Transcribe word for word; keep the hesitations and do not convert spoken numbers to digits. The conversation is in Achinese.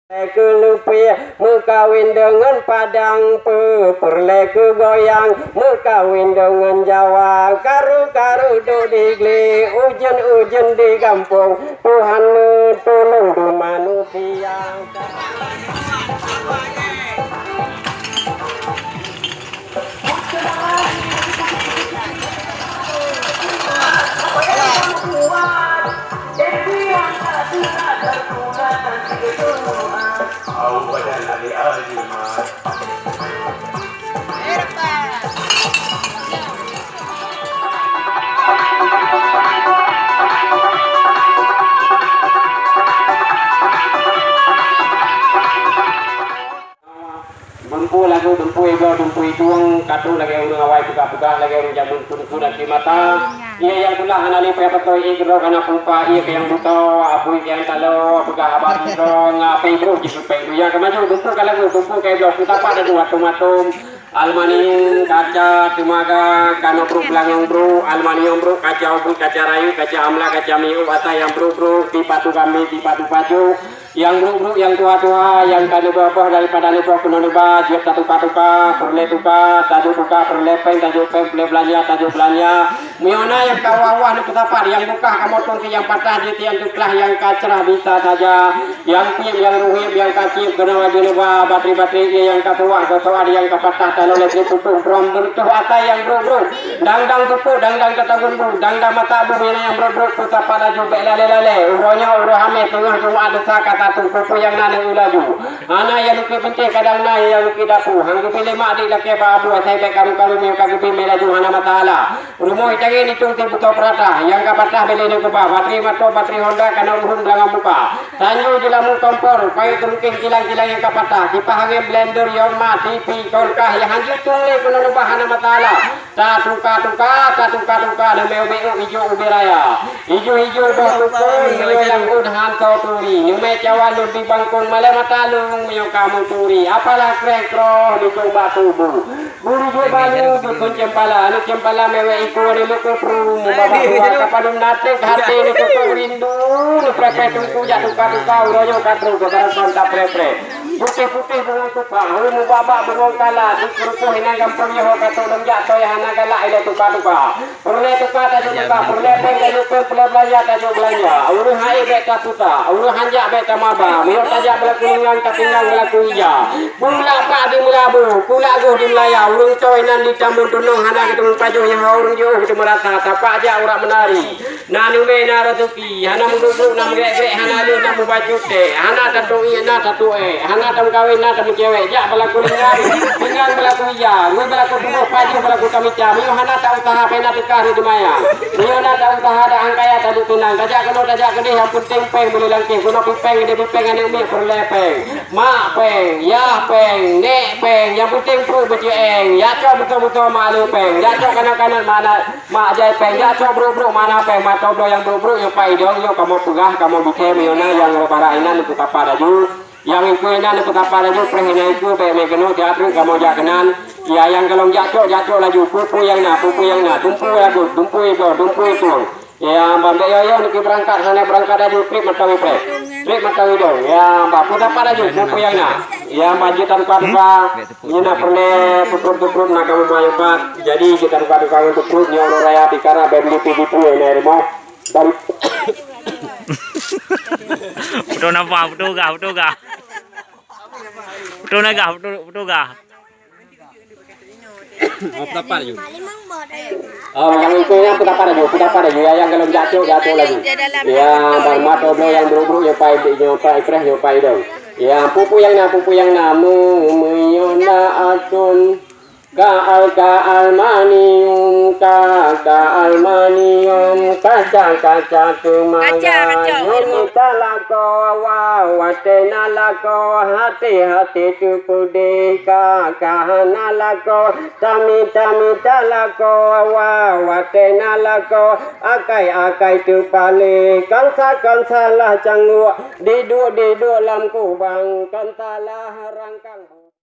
Keuleupie meukawen deungon Padang, peureulée keu goyang meukawen deungon Jawa, karu-karu duek di glé, ujeuen-ujeuen di gampông, Tuhan neutulông deuh manusia. Dumpeue lagu, dumpeue ibloe, dumpeue itueng, ka trok lagée ureuëng awai, peugah-peugah lagée ureuëng jameun, phon-phon até mata. Ié nyang tulah hana lé payah beutôi, ié keudroe hana peurupa, ié keu nyang beutoe, apui keu nyang taloe, peugah haba sidroe, ngapi brôk jipeupen. Dumpeue ka maju, dumpeue ka lagu, dumpeue ka ibloe, peutapak laju atom-atom. Aluminium, kaca, teumaga, kanoe brôk, beulangong brôk, aluminium brôk, kaca ubit, kaca rayeuk, kaca amla, kaca miyueb, ata nyang brôk-brôk, tipatu kambing, tipatu pacu, nyang brôk-brôk, nyang tuha-tuha, nyang ka neuboh-boh daripada neuboh keunoe neuba, jeuet tatuka-tuka, peureulée tuka, tajok tuka, peureulée péng, tajok péng, peureulée beulanja, tajok beulanja. Meunyoe na nyang ka wah-wah neupeusapat, nyang bukah kamoe tungki, nyang patah jeuet nyang teuklah, nyang ka crah bisa saja, nyang tieb, nyang ruheb, nyang ka cieb keunoe laju neuba, batri-batri ié nyang ka tuwah, geusoe nyang ka patah, tanoh lé trép putôh, drom beureutoh ata nyang brôk-brôk, dang-dang teupok, dang-dang tatagun bu, dang-dang mata bu, nyang brôk-brôk peusapat laju bék lalée-lalée. Uroe nyoe uroe hamé teungoh Jumat desya ka tatu, peue-peue nyang na neueu laju. Hana nyang lukée peunteng, kadang na nyang lukée dapu. Han geubi lé mak dik lakée ba abu, asai bék karu-karu, meunyoe ka geubi mé laju hana masalah. Rumoh itangén itong teuh beutoe peurata, nyang ka patah bék lé neukeubah, batri moto, batri Honda, kanoe ruhueng beulangong muka. Tanyoe jeulamu kompor, payet rungkeng kilang-kilang nyang ka patah, kipah angén, blender, yoma, tipi, kulkas, nyang hanjeuet tueng lé keunoe neuba hana masalah. Tatuka-tuka, tatuka-tuka, leumé ubé ôk, ijô ubé raya. Ijô-ijô boh tukon, meunyoe nyang ôn han soe turi. Leumé cawan lôn di bangkong, malée mata lôn meunyoe kamoe turi. Apalah kréh kroh likot bak tuboh. Buru jeuet balu bukon ceumpala, aneuk ceumpala mewek iku, aneuk meukeupru, babah dua ka padum natek, hati neukeupeue rindu, neupreh-preh teungku jak tuka-tuka, uroe nyoe ka trok, barangkon tapreh-preh. Putéh-putéh bungong tuka, hu mubak-bak bungong kala, dikeureupoh inan gampông nyoe ka trok lom jak, toh nyang hana galak ilée tuka-tuka. Peureulée tuka tajok tuka, peureulée péng tajok péng, peureulée beulanja tajok beulanja. Ureuëng hai bék taputa, ureuëng hanjak bék tamaba. Meunyoe tajak beulaku lingang, tapinggang beulaku ija. Pulak pak di Meulaboh, pulak goh di Meulaya. Ureuëng toe nan di Tambon Tunong hana geuteumeung pajoh, nyang ho ureuëng jiôh geuteumeung rata. Tapak jak urat meunari. Na neumé na raseuki, hana meuduek-duek, na meugrék-grék, hana lheueh na mubacut tée. Hana tatuiek, na tatuék, hana tameukawen, na tameucewek. Jak beulaku lingang, lingang beulaku ija, ngui beulaku tuboh, pajoh beulaku tamita. Meunyoe hana ta-useuha, péh na teuka rhot di manyang. Meunyoe na ta-useuha, dak angkaya taduek tunang. Tajak keunoe, tajak keudeh, nyang peunteng péng meulée langkéh. Keunoe pipéng, keudeh pipéng, aneuk miet peureulée péng. Mak péng, yah péng, nék péng, nyang peunteng pruet beuceueng. Jak cok beutôi-beutôi mak lé péng, jak cok kanan-kanan mak na, mak jai péng, jak cok brôk-brôk mak na péng. Mantong bloe nyang brôk-brôk nyoe pai dong, nyoe kamoe peugah, kamoe bithée, meunyoe na nyang rot barak inan, neupeusapat laju. Nyang ikeu inan, neupeusapat laju, preh inan ikeu, bék mé keunoe, jak treuk kamoe jak keunan. Ya, nyang golom jak cok, jak cok laju, peue-peue nyang na, peue-peue nyang na, dumpeue lagut, dumpeue ibloe, dumpeue itueng. Ya, bah, bék yoh-yoh niki beurangkat, hana beurangkat laju, trép mantong ipreh. Trép mantong idong. Ya, bah, peusapat laju, peue-peue nyang na. Ya, bah, jeuet tatuka-tuka, nyoe na peureulée, peutrok-peutrok na kamoe mayupat. Jadi, jeuet tatuka-tuka ngon peutrok, nyoe uroe raya, tikara, bék beulipu-lipu, ya, na rumoh. Dari Beutôi napa? Beutôi gah, beutôi gah. Beutôi na gah, beutôi, beutôi gah. Oh, peutapat laju. Oh, nyang ikeu nyan peutapat laju, peutapat laju. Ya, nyang golom jak cok, jak cok laju. Ya, ban mat bloe nyang brôk-brôk nyoe pai, nyoe pai preh, nyoe pai dong. Ya, peue-peue nyang na, peue-peue nyang na, meu-, meunyoe na atom. Ka al-, ka aluminium, ka, ka aluminium, kaca, kaca teumaga. Kaca, kaca, nyoe ilmu. Kita lakoe, wa, watée na lakoe, hati, hati teupeudeh, ka, ka hana lakoe, tami, tami talakoe, wa, watée na lakoe, akai, akai teupaleh, kansa, kansa lah cangguek, diduek, diduek lam kubang, kansa lah rangkang.